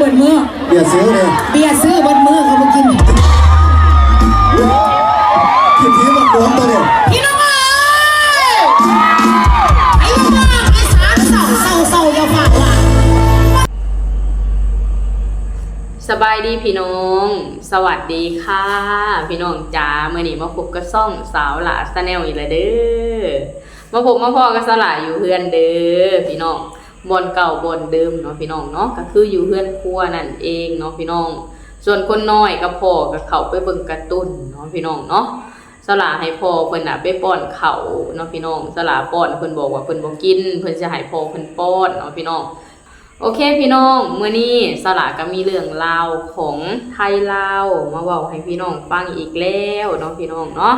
ເບິດມື້ ເບຍຊື້ເດ້ ເບຍຊື້ເບິດມື້ ເຂົາບໍ່ກິນ ພິທີໝັກບວມຕົວນີ້ ພີ່ນ້ອງເອີຍ ໄອ້ນ້ອງອີສານເຊົາ ເຊົາ ເຊົາ ຢ່າຝາກຫຼາຍ ສະບາຍດີພີ່ນ້ອງ ສະຫວັດດີຄ່ະ ພີ່ນ້ອງຈ໋າ ມື້ນີ້ມາພົບກັບຊ່ອງສາວຫຼ້າ Channel ອີກແລ້ວເດີ ມາພົບມາພໍ້ກັບສາວຫຼ້າຢູ່ເຮືອນເດີ ພີ່ນ້ອງ ບ່ອນເກົ່າບ່ອນເດີມເນາະ ພີ່ນ້ອງເນາະ ກໍຄືຢູ່ເຮືອນຄົວນັ້ນເອງເນາະ ພີ່ນ້ອງ ສ່ວນຄົນນ້ອຍກັບພໍ່ກໍເຂົ້າໄປເບິ່ງກາຕູນເນາະ ພີ່ນ້ອງເນາະ ສາວຫຼ້າໃຫ້ພໍ່ເພິ່ນນະໄປປ້ອນເຂົ້າເນາະ ພີ່ນ້ອງ ສາວຫຼ້າປ້ອນ ເພິ່ນບອກວ່າເພິ່ນບໍ່ກິນ ເພິ່ນຊິໃຫ້ພໍ່ເພິ່ນປ້ອນເນາະ ພີ່ນ້ອງ ໂອເຄພີ່ນ້ອງ ມື້ນີ້ສາວຫຼ້າກໍມີເລື່ອງລາວຂອງໄທລາວມາເວົ້າໃຫ້ພີ່ນ້ອງຟັງອີກແລ້ວເນາະ ພີ່ນ້ອງເນາະ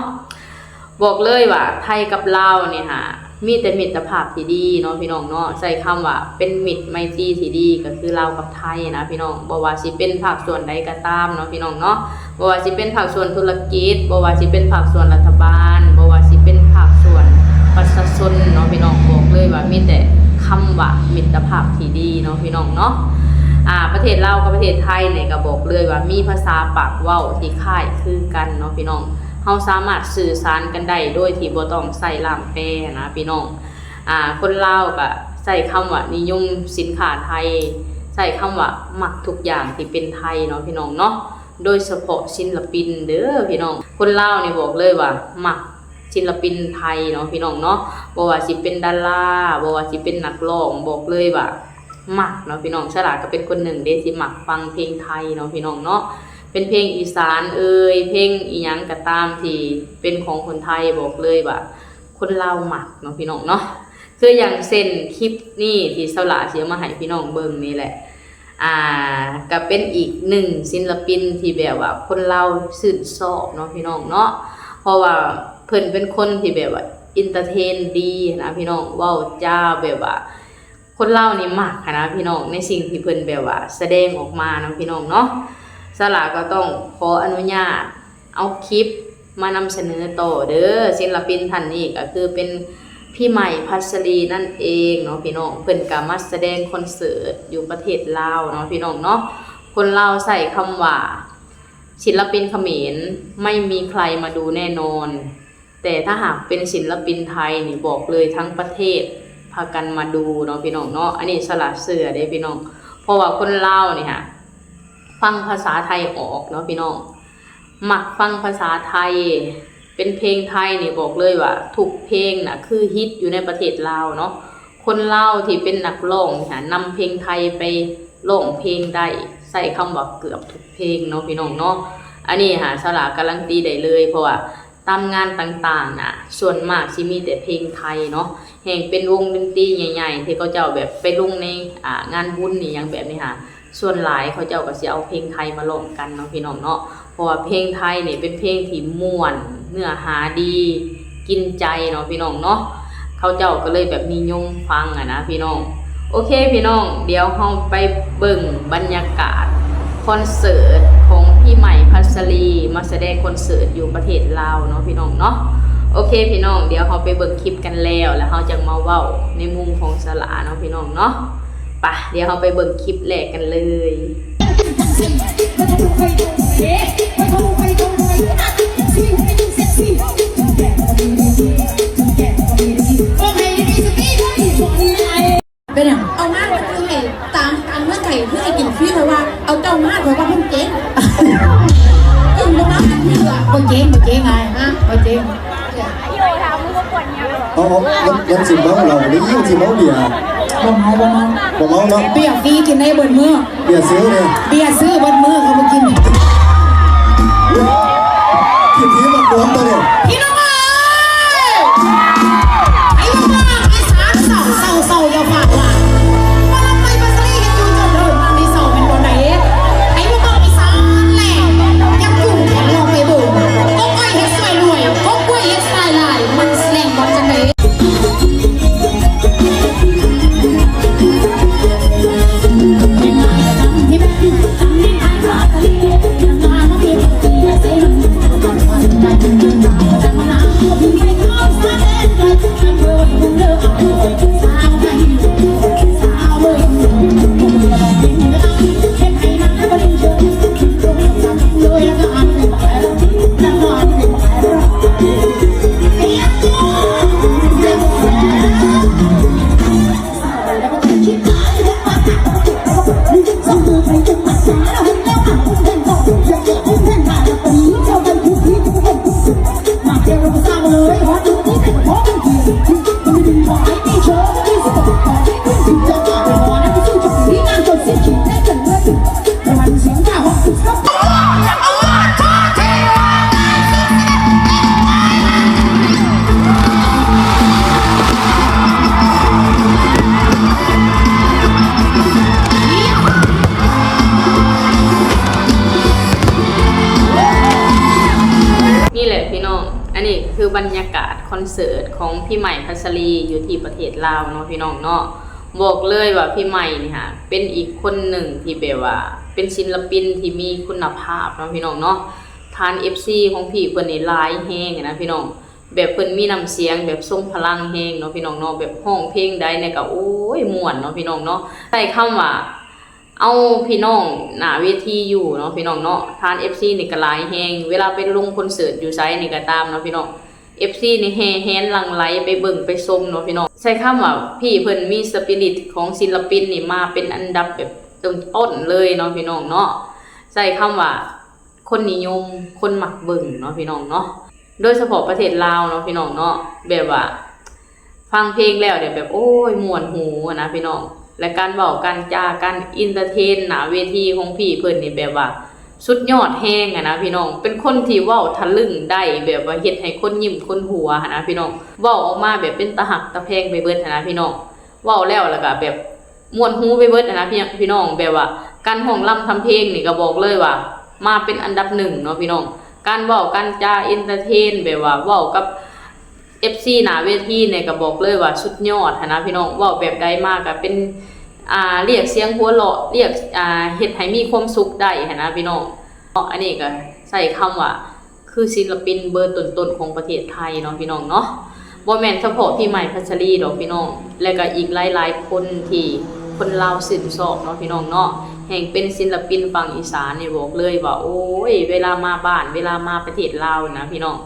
ບອກເລີຍວ່າໄທກັບລາວນີ້ຫາ ມີແຕ່ມິດຕະພາບທີ່ດີເນາະ ພີ່ນ້ອງເນາະ ໃຊ້ຄຳວ່າເປັນມິດໄມຕີທີ່ດີ ກໍຄືລາວກັບໄທນະ ພີ່ນ້ອງ ບໍ່ວ່າຊິເປັນພາກສ່ວນໃດກໍຕາມເນາະ ພີ່ນ້ອງເນາະ ບໍ່ວ່າຊິເປັນພາກສ່ວນທຸລະກິດ ບໍ່ວ່າຊິເປັນພາກສ່ວນລັດຖະບານ ບໍ່ວ່າຊິເປັນພາກສ່ວນປະຊາຊົນເນາະ ພີ່ນ້ອງ ບອກເລີຍວ່າມີແຕ່ຄຳວ່າມິດຕະພາບທີ່ດີເນາະ ພີ່ນ້ອງເນາະ ອາ ປະເທດລາວກັບປະເທດໄທນີ້ກໍບອກເລີຍວ່າມີພາສາປາກເວົ້າທີ່ຄ້າຍຄືກັນເນາະ ພີ່ນ້ອງ ເຮົາສາມາດສື່ສານກັນໄດ້ໂດຍທີ່ບໍ່ຕ້ອງໃຊ້ລ່າມແປນະ ພີ່ນ້ອງ ອາ ຄົນລາວກໍໃຊ້ຄຳວ່ານິຍົມສິນຄ້າໄທ ໃຊ້ຄຳວ່າມັກທຸກຢ່າງທີ່ເປັນໄທເນາະ ພີ່ນ້ອງເນາະ ໂດຍສະເພາະສິນລະປິນເດີພີ່ນ້ອງ ຄົນລາວນີ້ບອກເລີຍວ່າມັກສິນລະປິນໄທເນາະ ພີ່ນ້ອງເນາະ ບໍ່ວ່າຊິເປັນດາລາ ບໍ່ວ່າຊິເປັນນັກຮ້ອງ ບອກເລີຍວ່າມັກເນາະ ພີ່ນ້ອງ ສາວຫຼ້າກໍເປັນຄົນໜຶ່ງເດ້ທີ່ມັກຟັງເພງໄທເນາະ ພີ່ນ້ອງເນາະ ເປັນເພງອີສານເອີຍ ເພງອີ່ຫຍັງກໍຕາມທີ່ເປັນຂອງຄົນໄທ ບອກເລີຍວ່າຄົນລາວມັກເນາະ ພີ່ນ້ອງເນາະ ຄືຢ່າງເຊັ່ນຄລິບນີ້ທີ່ສາວຫຼ້າຊິເອົາມາໃຫ້ພີ່ນ້ອງເບິ່ງນີ້ແຫຼະ ອ່າ ກໍເປັນອີກໜຶ່ງສິນລະປິນທີ່ແບບວ່າຄົນລາວຊື່ນຊອບເນາະ ພີ່ນ້ອງເນາະ ເພາະວ່າເພິ່ນເປັນຄົນທີ່ແບບວ່າເອັນເຕີເທນດີນະ ພີ່ນ້ອງ ເວົ້າຈາແບບວ່າຄົນລາວນີ້ມັກຫັ້ນນະ ພີ່ນ້ອງ ໃນສິ່ງທີ່ເພິ່ນແບບວ່າສະແດງອອກມາເນາະ ພີ່ນ້ອງເນາະ ສາວຫຼ້າກໍຕ້ອງຂໍອະນຸຍາດ ເອົາຄລິບມານຳສະເໜີຕໍ່ເດີ ສິນລະປິນທ່ານນີ້ກໍຄືເປັນພີ່ໃໝ່ ພັດສະລີ ນັ້ນເອງເນາະ ພີ່ນ້ອງ ເພິ່ນກໍມາສະແດງຄອນເສີດຢູ່ປະເທດລາວເນາະ ພີ່ນ້ອງເນາະ ຄົນລາວໃຊ້ຄຳວ່າ ສິນລະປິນຂະເໝນ ໄມ່ມີໃຄມາດູແນ່ນອນ ແຕ່ຖ້າຫາກເປັນສິນລະປິນໄທນີ້ ບອກເລີຍທັງປະເທດພາກັນມາດູເນາະ ພີ່ນ້ອງເນາະ ອັນນີ້ສາວຫຼ້າເຊື່ອເດ້ ພີ່ນ້ອງ ເພາະວ່າຄົນລາວນີ້ຫາ ຟັງພາສາໄທອອກເນາະ ພີ່ນ້ອງ ມັກຟັງພາສາໄທ ເປັນເພງໄທນີ້ບອກເລີຍວ່າທຸກເພງນະຄືຮິດຢູ່ໃນປະເທດລາວເນາະ ຄົນລາວທີ່ເປັນນັກຮ້ອງນີ້ຫາ ນຳເພງໄທໄປຮ້ອງເພງໄດ້ ໃຊ້ຄຳວ່າເກືອບທຸກເພງເນາະ ພີ່ນ້ອງເນາະ ອັນນີ້ຫາສາວຫຼ້າກາລັນຕີໄດ້ເລີຍ ເພາະວ່າຕາມງານຕ່າງໆນະ ສ່ວນມາກຊິມີແຕ່ເພງໄທເນາະ ແຮ່ງເປັນວົງດົນຕີໃຫຍ່ໆ ທີ່ເຂົາເຈົ້າແບບໄປລົງໃນ ອ່າ ງານບຸນອີ່ຫຍັງແບບນີ້ຫາ ສ່ວນຫຼາຍເຂົາເຈົ້າກໍຊິເອົາເພງໄທມາຮ້ອງກັນເນາະ ພີ່ນ້ອງເນາະ ເພາະວ່າເພງໄທນີ້ເປັນເພງທີ່ມ່ວນ ເນື້ອຫາດີ ກິນໃຈເນາະ ພີ່ນ້ອງເນາະ ເຂົາເຈົ້າກໍເລີຍແບບນິຍົມຟັງຫັ້ນນະ ພີ່ນ້ອງ ໂອເຄ ພີ່ນ້ອງ ດຽວເຮົາໄປເບິ່ງບັນຍາກາດຄອນເສີດຂອງພີ່ໃໝ່ ພັດສະລີ ມາສະແດງຄອນເສີດຢູ່ປະເທດລາວເນາະ ພີ່ນ້ອງເນາະ ໂອເຄ ພີ່ນ້ອງ ດຽວເຮົາໄປເບິ່ງຄລິບກັນແລ້ວ ແລ້ວເຮົາຈັ່ງມາເວົ້າໃນມຸມຂອງສາວຫຼ້າເນາະ ພີ່ນ້ອງເນາະ. ປະ ດຽວເຮົາໄປເບິ່ງຄລິບແລກກັນເລີຍ. ເປັນຫຍັງ? ເອົາມາ ມັນຄືໃຫ້ຕາມ ຕາມເງື່ອນໄຂ ຄືໃຫ້ກິນຟຣີ ເພາະວ່າເອົາເຈົ້າມາ ເພາະວ່າເພິ່ນເກັ່ງ. ກິນບໍ່ມາອັນເທື່ອ. ບໍ່ເກັ່ງ ບໍ່ເກັ່ງອ້າຍ. ຮະ? ບໍ່ເກັ່ງ. ເອົາ ເອົາ ມັນ ມັນຊິເມົາເຫຼົ້ານີ້ ມັນຊິເມົາເບຍ. ບໍ່ເມົາ ບໍ່ເມົາ. ບໍ່ເມົາເນາະ. ເບຍຟຣີກິນໄດ້ເບິດມື້. ເບຍຊື້ເດ້. ເບຍຊື້ເບິດມື້ ເຂົາບໍ່ກິນ. ຜິດທີ່ມັນບວມຕົວນີ້. ພີ່ນ້ອງເອີຍ ໄອ້ພວກອີສານເຊົາ ເຊົາ ເຊົາ ຢ່າຝາກຫຼາຍ. ໝໍລຳໄມປາສາລີເຮັດຢູ່ຈົນເລີກມາມີເຊົາແມ່ນບໍ່ໄດ້. ໄອ້ພວກອີສານແຫຼະ ຢາກກຸ້ງແຂນລອງໄປເບິ່ງ. ກົບອ້ອຍເຮັດສວຍລວຍ ກົບກ້ວຍເຮັດສະຕາຍຫຼາຍ ມັນຊິແລ່ນບໍ່ຈັ່ງໃດ. ບັນຍາກາດຄອນເສີດຂອງພີ່ໃໝ່ ພັດສະລີ ຢູ່ທີ່ປະເທດລາວເນາະ ພີ່ນ້ອງເນາະ. ບອກເລີຍວ່າພີ່ໃໝ່ນີ້ຫາ ເປັນອີກຄົນໜຶ່ງທີ່ແບບວ່າ ເປັນສິນລະປິນທີ່ມີຄຸນນະພາບເນາະ ພີ່ນ້ອງເນາະ. ທ່ານເອັຟຊີຂອງພີ່ເພິ່ນນີ້ຫຼາຍແຮງນະ ພີ່ນ້ອງ. ແບບເພິ່ນມີນ້ຳສຽງແບບຊົງພະລັງແຮງເນາະ ພີ່ນ້ອງເນາະ. ແບບຮ້ອງເພງໃດນີ້ກໍ ໂອ້ຍ ມ່ວນເນາະ ພີ່ນ້ອງເນາະ. ໃຊ້ຄຳວ່າ ເອົາພີ່ນ້ອງໜ້າເວທີຢູ່ເນາະ ພີ່ນ້ອງເນາະ. ທ່ານເອັຟຊີນີ້ກໍຫຼາຍແຮງ ເວລາໄປລົງຄອນເສີດຢູ່ໃສນີ້ກໍຕາມເນາະ ພີ່ນ້ອງ ເອັຟຊີນີ້ແຫ່ແຫນຫຼັ່ງໄຫຼໄປເບິ່ງໄປຊົມເນາະ ພີ່ນ້ອງ. ໃຊ້ຄຳວ່າພີ່ເພິ່ນມີສະປິລິດຂອງສິນລະປິນນີ້ມາເປັນອັນດັບແບບຕົ້ນໆເລີຍເນາະ ພີ່ນ້ອງເນາະ. ໃຊ້ຄຳວ່າ ຄົນນິຍົມ ຄົນມັກເບິ່ງເນາະ ພີ່ນ້ອງເນາະ. ໂດຍສະເພາະປະເທດລາວເນາະ ພີ່ນ້ອງເນາະ ແບບວ່າ ຟັງເພງແລ້ວແບບ ໂອ້ຍ ມ່ວນຫູນະ ພີ່ນ້ອງ. ແລະ ການເວົ້າການຈາ ການເອັນເຕີເທນໜ້າເວທີຂອງພີ່ເພິ່ນນີ້ ແບບວ່າ ສຸດຍອດແຮງນະ ພີ່ນ້ອງ. ເປັນຄົນທີ່ເວົ້າທະລຶ່ງໄດ້ ແບບວ່າເຮັດໃຫ້ຄົນຍິ້ມຄົນຫົວນະ ພີ່ນ້ອງ. ເວົ້າອອກມາແບບເປັນຕາຮັກຕາແພງໄປເບິດນະ ພີ່ນ້ອງ. ເວົ້າແລ້ວ ແລ້ວກໍແບບມ່ວນຫູໄປເບິດນະ ພີ່ ພີ່ນ້ອງ. ແບບວ່າການຮ້ອງລຳທຳເພງນີ້ກໍບອກເລີຍວ່າມາເປັນອັນດັບໜຶ່ງເນາະ ພີ່ນ້ອງ. ການເວົ້າການຈາເອັນເຕີເທນ ແບບວ່າເວົ້າກັບເອັຟຊີໜ້າເວທີນີ້ ກໍບອກເລີຍວ່າສຸດຍອດຫັ້ນນະ ພີ່ນ້ອງ. ເວົ້າແບບໃດມາກໍເປັນ ອ່າ ລຽກສຽງຫົວເລາະ ລຽກ ອ່າ ເຮັດໃຫ້ມີຄວາມສຸກໄດ້ຫັ້ນນະ ພີ່ນ້ອງເນາະ. ອັນນີ້ກໍໃຊ້ຄຳວ່າ ຄືສິນລະປິນເບີຕົ້ນໆຂອງປະເທດໄທເນາະ ພີ່ນ້ອງເນາະ. ບໍ່ແມ່ນສະເພາະພີ່ໃໝ່ ພັດສະລີ ດອກ ພີ່ນ້ອງ ແລະ ກໍອີກຫຼາຍໆຄົນທີ່ຄົນລາວຊື່ນຊອບເນາະ ພີ່ນ້ອງເນາະ. ແຮ່ງເປັນສິນລະປິນຝັ່ງອີສານນີ້ ບອກເລີຍວ່າ ໂອ້ຍ ເວລາມາບ້ານ ເວລາມາປະເທດລາວນະ ພີ່ນ້ອງ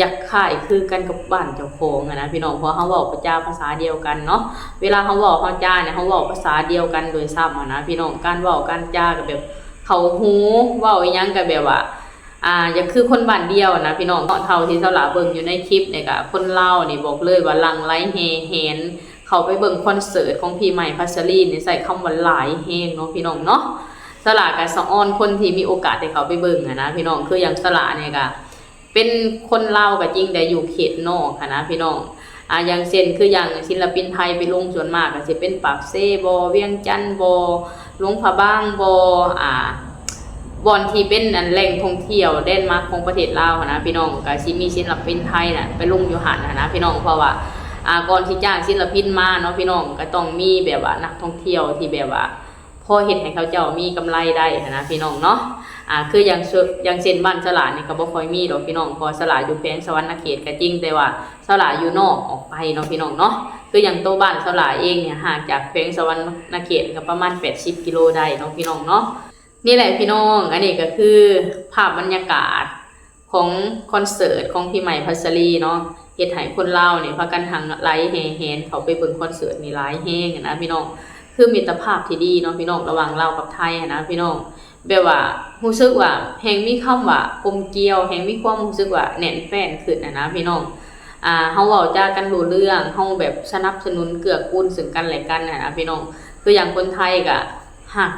ຢາກຄ້າຍຄືກັນກັບບ້ານເຈົ້າຂອງຫັ້ນນະ ພີ່ນ້ອງ. ເພາະເຮົາເວົ້າຈາພາສາດຽວກັນເນາະ ເວລາເຮົາເວົ້າເຮົາຈານີ້ ເຮົາເວົ້າພາສາດຽວກັນໂດຍຊ້ຳຫັ້ນນະ ພີ່ນ້ອງ. ການເວົ້າການຈາກໍແບບເຂົ້າຫູ ເວົ້າອີ່ຫຍັງກໍແບບວ່າ ອ່າ ຢາກຄືຄົນບ້ານດຽວນະ ພີ່ນ້ອງເນາະ. ເທົ່າທີ່ສາວຫຼ້າເບິ່ງຢູ່ໃນຄລິບນີ້ ກະຄົນລາວນີ້ບອກເລີຍວ່າຫຼັ່ງໄຫຼແຫ່ແຫນເຂົ້າໄປເບິ່ງຄອນເສີດຂອງພີ່ໃໝ່ ພັດສະລີ ນີ້ ໃຊ້ຄຳວ່າຫຼາຍແຮງເນາະ ພີ່ນ້ອງເນາະ. ສາວຫຼ້າກະສະອອນຄົນທີ່ມີໂອກາດໄດ້ເຂົ້າໄປເບິ່ງຫັ້ນນະ ພີ່ນ້ອງ. ຄືຢ່າງສາວຫຼ້ານີ້ກະເປັນຄົນລາວກໍຈິງ ແຕ່ຢູ່ເຂດນອກຫັ້ນນະ ພີ່ນ້ອງ. ອ່າ ຢ່າງເຊັ່ນ ຄືຢ່າງສິນລະປິນໄທໄປລົງ ສ່ວນມາກກໍຊິເປັນປາກເຊບໍ ວຽງຈັນບໍ ຫຼວງພະບາງບໍ ອ່າ ບ່ອນທີ່ເປັນອັນແຫຼ່ງທ່ອງທ່ຽວແລນມາກຂອງປະເທດລາວຫັ້ນນະ ພີ່ນ້ອງ. ກໍຊິມີສິນລະປິນໄທນະໄປລົງຢູ່ຫັ້ນຫັ້ນນະ ພີ່ນ້ອງ. ເພາະວ່າ ອ່າ ກ່ອນທີ່ຈ້າງສິນລະປິນມາເນາະ ພີ່ນ້ອງ ກໍຕ້ອງມີແບບວ່ານັກທ່ອງທ່ຽວທີ່ແບບວ່າ ພໍເຮັດໃຫ້ເຂົາເຈົ້າມີກຳໄລໄດ້ຫັ້ນນະ ພີ່ນ້ອງເນາະ. ອ່າ ຄືຢ່າງ ຢ່າງເຊັ່ນບ້ານສາວຫຼ້ານີ້ກໍບໍ່ຄ່ອຍມີດອກ ພີ່ນ້ອງ ເພາະວ່າສາວຫຼ້າຢູ່ແຂວງສະຫວັນນະເຂດກໍຈິງ ແຕ່ວ່າສາວຫຼ້າຢູ່ນອກອອກໄປເນາະ ພີ່ນ້ອງເນາະ. ຄືຢ່າງໂຕບ້ານສາວຫຼ້າເອງນີ້ ຫ່າງຈາກແຂວງສະຫວັນນະເຂດກໍປະມານແປດສິບກິໂລໄດ້ເນາະ ພີ່ນ້ອງເນາະ. ນີ້ແຫຼະ ພີ່ນ້ອງ ອັນນີ້ກໍຄືພາບບັນຍາກາດ ຂອງຄອນເສີດຂອງພີ່ໃໝ່ ພັດສະລີເນາະ ເຮັດໃຫ້ຄົນລາວນີ້ພາກັນຫຼັ່ງໄຫຼແຫ່ແຫນເຂົ້າໄປເບິ່ງຄອນເສີດນີ້ຫຼາຍແຮງຫັ້ນນະ ພີ່ນ້ອງ. ຄືມິດຕະພາບທີ່ດີເນາະ ພີ່ນ້ອງ ລະຫວ່າງລາວກັບໄທຫັ້ນນະ ພີ່ນ້ອງ. ແບບວ່າຮູ້ສຶກວ່າແຮ່ງມີຄຳວ່າກົມກຽວ ແຮ່ງມີຄວາມຮູ້ສຶກວ່າແໜ້ນແຟ້ນຂຶ້ນຫັ້ນນະ ພີ່ນ້ອງ. ອ່າ ເຮົາເວົ້າຈາກັນຮູ້ເລື່ອງ ເຮົາແບບສະໜັບສະໜູນເກື້ອກູນເຊິ່ງກັນແລະກັນຫັ້ນນະ ພີ່ນ້ອງ. ຄືຢ່າງຄົນໄທກະຮັກ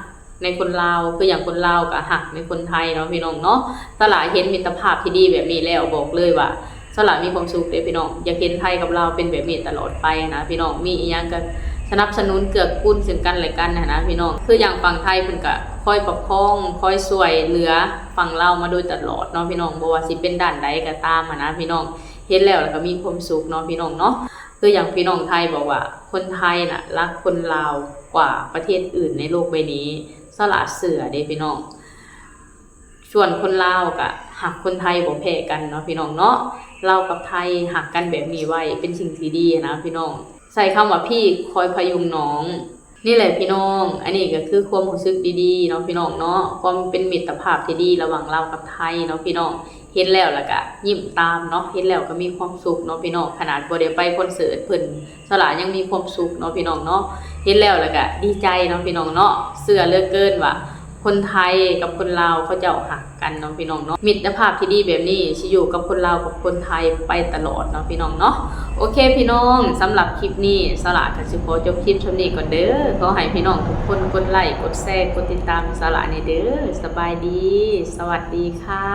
ໃນຄົນລາວ ຄືຢ່າງຄົນລາວກໍຮັກໃນຄົນໄທເນາະ ພີ່ນ້ອງເນາະ. ສາວຫຼ້າເຫັນມິດຕະພາບທີ່ດີແບບນີ້ແລ້ວ ບອກເລີຍວ່າສາວຫຼ້າມີຄວາມສຸກເດ້ ພີ່ນ້ອງ. ຢາກເຫັນໄທກັບລາວເປັນແບບນີ້ຕະຫຼອດໄປຫັ້ນນະ ພີ່ນ້ອງ. ມີອີ່ຫຍັງກໍສະໜັບສະໜູນເກື້ອກູນເຊິ່ງກັນແລະກັນຫັ້ນນະ ພີ່ນ້ອງ. ຄືຢ່າງຝັ່ງໄທເພິ່ນກໍຄອຍປະຄອງ ຄອຍຊ່ວຍເຫຼືອຝັ່ງລາວມາໂດຍຕະຫຼອດເນາະ ພີ່ນ້ອງ. ບໍ່ວ່າຊິເປັນດ້ານໃດກໍຕາມຫັ້ນນະ ພີ່ນ້ອງ. ເຫັນແລ້ວ ແລ້ວກໍມີຄວາມສຸກເນາະ ພີ່ນ້ອງເນາະ. ຄືຢ່າງພີ່ນ້ອງໄທບອກວ່າ ຄົນໄທນະລັກຄົນລາວກວ່າປະເທດອື່ນໃນໂລກໃບນີ້ ສາວຫຼ້າເຊື່ອເດ້ ພີ່ນ້ອງ. ສ່ວນຄົນລາວກະຮັກຄົນໄທບໍ່ແພ້ກັນເນາະ ພີ່ນ້ອງເນາະ. ລາວກັບໄທຮັກກັນແບບນີ້ໄວ້ ເປັນສິ່ງທີ່ດີນະ ພີ່ນ້ອງ. ໃຊ້ຄຳວ່າ ພີ່ຄອຍພະຍຸງນ້ອງ. ນີ້ແຫຼະ ພີ່ນ້ອງ ອັນນີ້ກໍຄືຄວາມຮູ້ສຶກດີໆເນາະ ພີ່ນ້ອງເນາະ. ຄວາມເປັນມິດຕະພາບທີ່ດີລະຫວ່າງລາວກັບໄທເນາະ ພີ່ນ້ອງ. ເຫັນແລ້ວລະກະຍິ້ມຕາມເນາະ ເຫັນແລ້ວກໍມີຄວາມສຸກເນາະ ພີ່ນ້ອງ. ຂະໜາດບໍ່ໄດ້ໄປຄອນເສີດເພິ່ນ ສາວຫຼ້າຍັງມີຄວາມສຸກເນາະ ພີ່ນ້ອງເນາະ. ເຫັນແລ້ວລະກະດີໃຈເນາະ ພີ່ນ້ອງເນາະ. ເຊື່ອເຫຼືອເກີນວ່າຄົນໄທກັບຄົນລາວເຂົາເຈົ້າຮັກກັນເນາະ ພີ່ນ້ອງເນາະ. ມິດຕະພາບທີ່ດີແບບນີ້ຊິຢູ່ກັບຄົນລາວກັບຄົນໄທໄປຕະຫຼອດເນາະ ພີ່ນ້ອງເນາະ. ໂອເຄ ພີ່ນ້ອງ ສຳລັບຄລິບນີ້ ສາວຫຼ້າກໍຊິຂໍຈົບຄລິບຊ່ຳນີ້ກ່ອນເດີ. ຂໍໃຫ້ພີ່ນ້ອງທຸກຄົນກົດໄລ ກົດແຊ ກົດຕິດຕາມສາວຫຼ້າແດ່ເດີ. ສະບາຍດີ ສະຫວັດດີຄ່ະ.